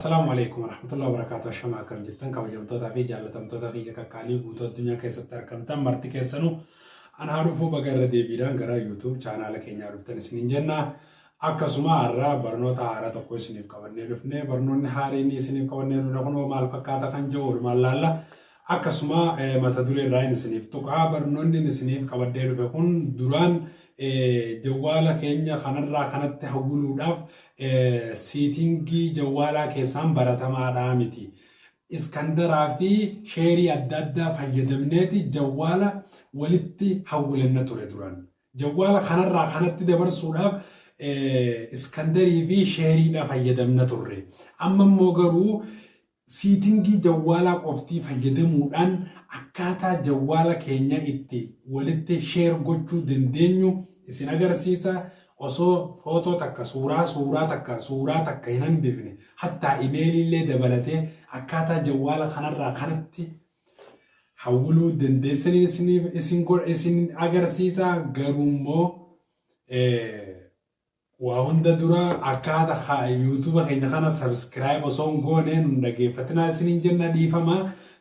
Assalaamu Aleeykum Warahmatullahi Wabarakaatuh Ashamaa akkam jirtan kabajamtootaa fi jaallatamtoota kiyya qaqqaalii guutuu addunyaa keessatti argamtan marti keessanuu an haa dhufuu baga irra deebiidhaan gara YouTube chaanaala keenyaa dhuftan isiniin jenna. Akkasuma har'a barnoota haaraa tokko isiniif qabannee dhufne barnoonni haariin isiniif qabannee dhufne kunoo maal fakkaata kan jedhu walumaan laalla. Akkasuma mata duree irraa hin isiniif tuqa. Barnoonni inni isiniif qabadhee dhufe kun duraan jawwaala keenya kanarraa kanatti hawwuluudhaaf siitingii jawwaalaa keessaan baratamaadhaa miti. Iskandaraa fi sheerii adda addaa fayyadamneeti jawwaala walitti hawwilanna ture duraan. Jawwaala kanarraa kanatti dabarsuudhaaf iskandarii fi sheeriidha fayyadamna turre. Amma immoo garuu Siitingii jawwaalaa qoftii fayyadamuudhaan akkaataa jawwaala keenya itti walitti share gochuu dandeenyu isin agarsiisa. Osoo footoo takka, suuraa suuraa takka, suuraa takka hin hambifne hattaa imeelii illee dabalatee akkaataa jawwaala kanarraa kanatti hawwiluu dandeessaniin isiniif isin isin agarsiisa. Garuu immoo Waa hunda dura akkaata YouTube keenya kana subscribe osoo hin goone nun dhageeffatinaa isiniin jenna dhiifama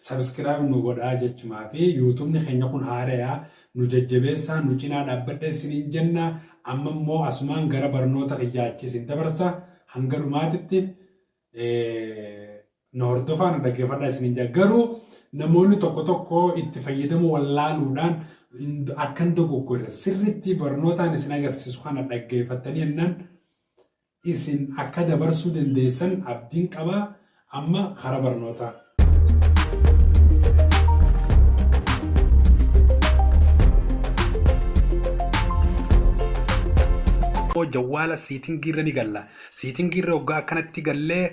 subscribe nu godhaa jechumaa fi YouTubni keenya kun haaraya nu jajjabeessaa nu cinaa dhaabbadha isiniin jenna amma immoo asumaan gara barnoota kiyyaa achi isin dabarsa hanga dhumaatitti na hordofaa na dhaggeeffadhaa isiniin jedha. Garuu namoonni tokko tokko itti fayyadama wallaaluudhaan akkan dogoggorre sirriitti barnootaan isin agarsiisu kana dhaggeeffattanii jennaan isin akka dabarsuu dandeessan abdiin qaba. Amma karaa barnootaa. Jawwaala siitingii irra ni galla. Siitingii irra hoggaa akkanatti gallee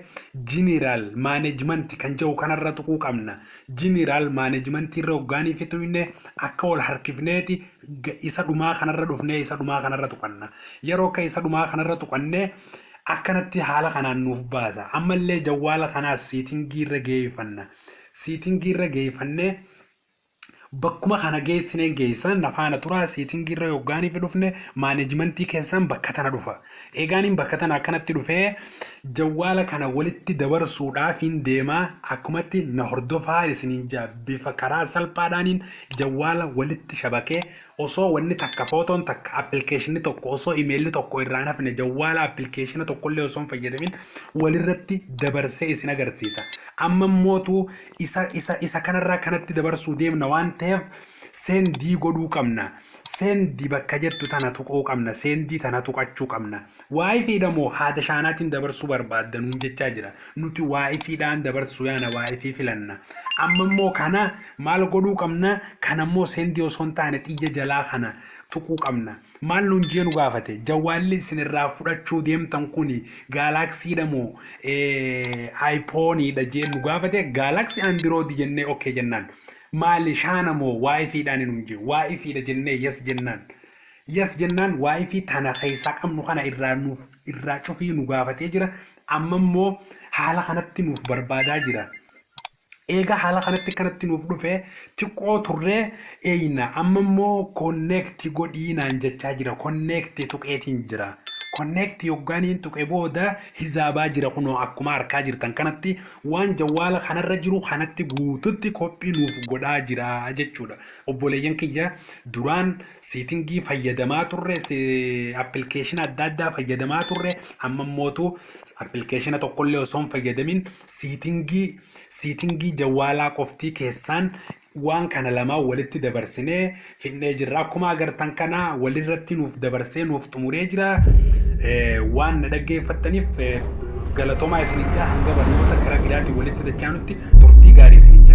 General Management kan jedhu kanarra tuquu qabna. General Management irra hoggaanii fi tuqne akka wal harkifneeti isa dhumaa kanarra dhufnee isa dhumaa kanarra tuqanna. Yeroo akka isa dhumaa kanarra tuqannee akkanatti haala kanaan nuuf baasa. Ammallee jawwaala kanaas siitingii irra geeffanna. Siitingii irra geeffannee Bakkuma kana geessineen geessan na faana turaa siitingii irra yoggaanii fi dhufne maaneejimantii keessan bakka tana dhufa. Eegaaniin bakka tana akkanatti dhufee jawwaala kana walitti dabarsuudhaaf hin deemaa akkumatti na hordofaa isiniin jaa bifa karaa salphaadhaaniin jawwaala walitti shabakee osoo wanni takka footoon takka appilikeeshinni tokko osoo imeelli tokko irraa hin hafne jawwaala appilikeeshina tokkollee osoo hin fayyadamin walirratti dabarsee isin agarsiisa. Amma immootu isa isa isa kanarraa kanatti dabarsuu deemna waan ta'eef seendii godhuu qabna. Seendii bakka jettu tana tuquu qabna. Seendii tana tuqachuu qabna. Waayifiidha moo haada shaanaatiin dabarsuu barbaadda nuun jechaa jira. Nuti waayifiidhaan dabarsuu yaana waayifii filanna. Amma immoo kana maal godhuu qabna? Kana immoo seendii osoo hin taane xiyya jalaa kana tuquu qabna. Maal nuun jee nu gaafate? Jawwaalli isin irraa fudhachuu deemtan kuni gaalaaksiidha moo aayipooniidha jee nu gaafate. Gaalaaksii andiroodi jennee okay jennaan. Maali shaana moo waayifiidhaan nuun jee? Waayifiidha jennee yes jennaan. Yes jennaan wifi tana keessaa qabnu kana irraa nuuf irraa cufii nu gaafatee jira. Amma immoo haala kanatti nuuf barbaadaa jira. Eega haala kanatti kanatti nuuf dhufe xiqqoo turree eeyna amma immoo connect godhii naan jechaa jira. Connect tuqeetiin jira. Connect yoggaaniin tuqe booda hizaabaa jira kunoo akkuma arkaa jirtan kanatti waan jawwaala kanarra jiru kanatti guututti kophii nuuf godhaa jira jechuudha. Obboleeyyan kiyya duraan siitingii fayyadamaa turre appilikeeshina adda addaa fayyadamaa turre amma immootu appilikeeshina tokkollee osoo hin fayyadamin siitingii siitingii jawwaalaa qoftii keessaan waan kana lamaan walitti dabarsinee fidnee jirra. Akkuma agartan kana walirratti nuuf dabarsee nuuf xumuree jira. Waan na dhaggeeffattaniif galatoomaa isinin jaa hanga barnoota karaa biraatiin walitti dachaanutti turtii gaarii isinin.